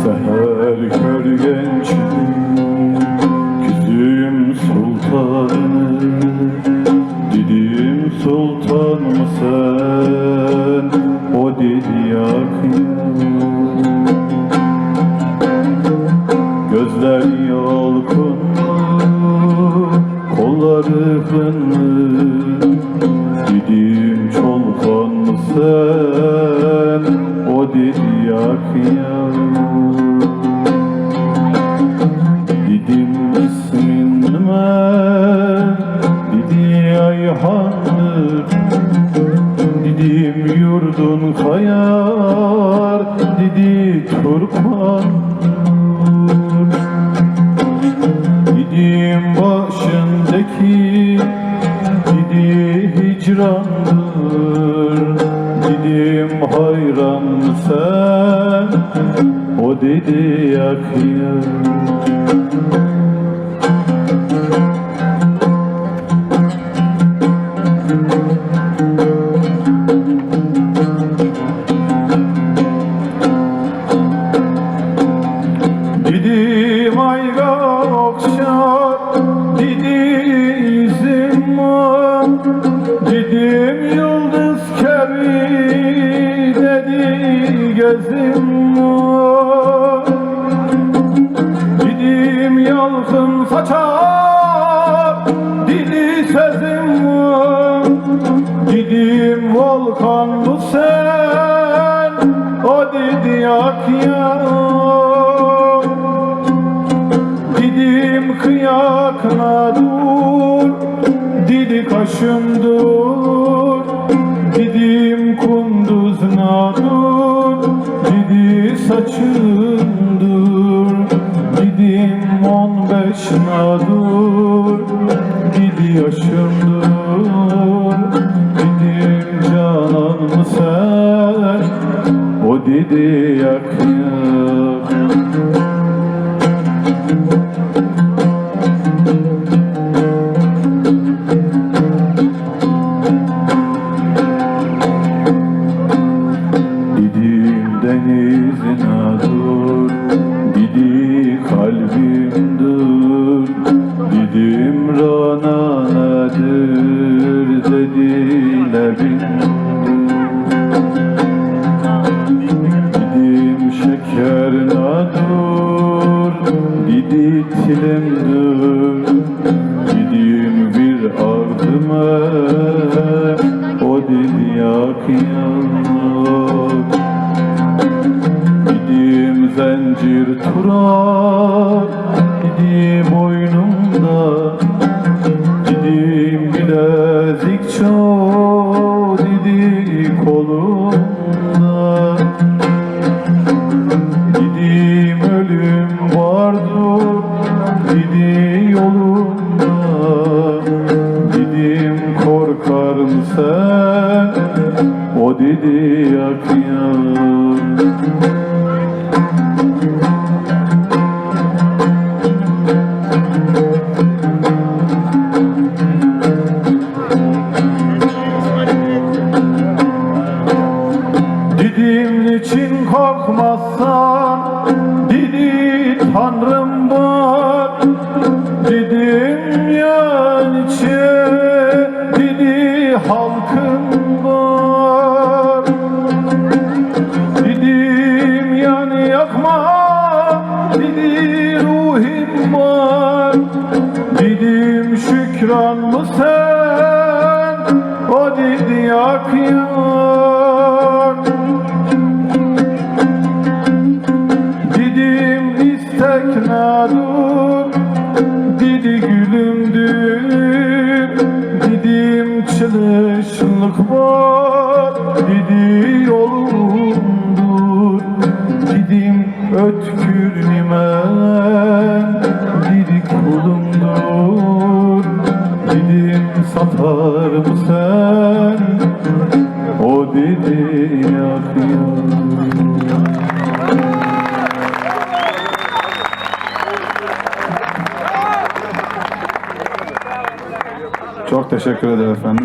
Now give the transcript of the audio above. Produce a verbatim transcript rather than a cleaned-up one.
سەھەر كۆرگەن چۈشۈم كۆزۈم سۇلتانىنى، دېدىم، سۇلتانمىسەن؟ ئۇ دېدى، ياق، ياق. كۆزلەر يالقۇنلۇق، قوللار خىنلىق، دېدىم، چولپانمىسەن؟ ئۇ دېدى، ياق، ياق. دېدىم، ئىسمىڭ نېمە؟ دېدى، ئايھاندۇر. دېدىم، يۇرتۇڭ قايەر؟ دېدى، تۇرپان. دېدىم، بېشىڭدىكى؟ دېدى، ھىجراندۇر. دېدىم، ھايرانمىسەن؟ ئۇ دېدى، ياق، ياق. دېدىم، ئايغا ئوخشاپ، دېدى، يۈزۈڭمۇ؟ دېدىم، يۇلتۇز كەبى، دېدى، كۆزۈڭمۇ؟ دېدىم، يالقۇن ساچار، دېدى، سۆزۈڭمۇ؟ دېدىم، ۋولقانمۇسەن؟ ئۇ دېدى، ياق، ياق. دېدىم، قىياقنادۇر؟ دېدى، قاشىمدۇر. دېدىم، قۇندۇزنادۇر؟ دېدى، ساچىمدۇر. دېدىم، ئون بەشنادۇر؟ دېدى، ياشىمدۇر. دېدىم، جانانمىسەن؟ ئۇ دېدى، ياق، ياق. دېدىم، دېڭىزنادۇر؟ دېدى، قەلبىمدۇر. دېدىم، رەنانەدۇر؟ دېدى، لەبىمدۇر. دېدىم، شەكەرنادۇر؟ دېدى، تىلىمدۇر. دېدىم، بىر ئاغزىما، ئۇ دېدى، ياق، ياق. دېدىم، زەنجىر تۇرار؟ دېدى، بوينۇمدا. دېدىم، بىلەزىكچۇ؟ دېدى، قولۇمدا. دېدىم، ئۆلۈم باردۇر؟ دېدى، يولۇمدا. دېدىم، قورقارمىسەن؟ ئۇ دېدى، ياق، ياق. دېدىم، نېچۈن قورقماسسەن؟ دېدى، تەڭرىم بار. دېدىم، يا نېچۈن؟ دېدى، خەلقىم بار. دېدىم، يان ياقما، دېدى، روھۇم بار. دېدىم، شۈكرانمۇ سەن؟ ئۇ دېدى، ياق، ياق. دېدىم، ئىستەك نەدۇر؟ دېدى، گۈلۈمدۇر. قىلىشلىق بار دېدى يولۇمدۇر، دېدىم ئۆتكۈر نېمە دېدى قۇلۇمدۇر، دېدىم ساتارمۇسەن، ئۇ دېدى ياق ياق. Çok teşekkür ederim efendim.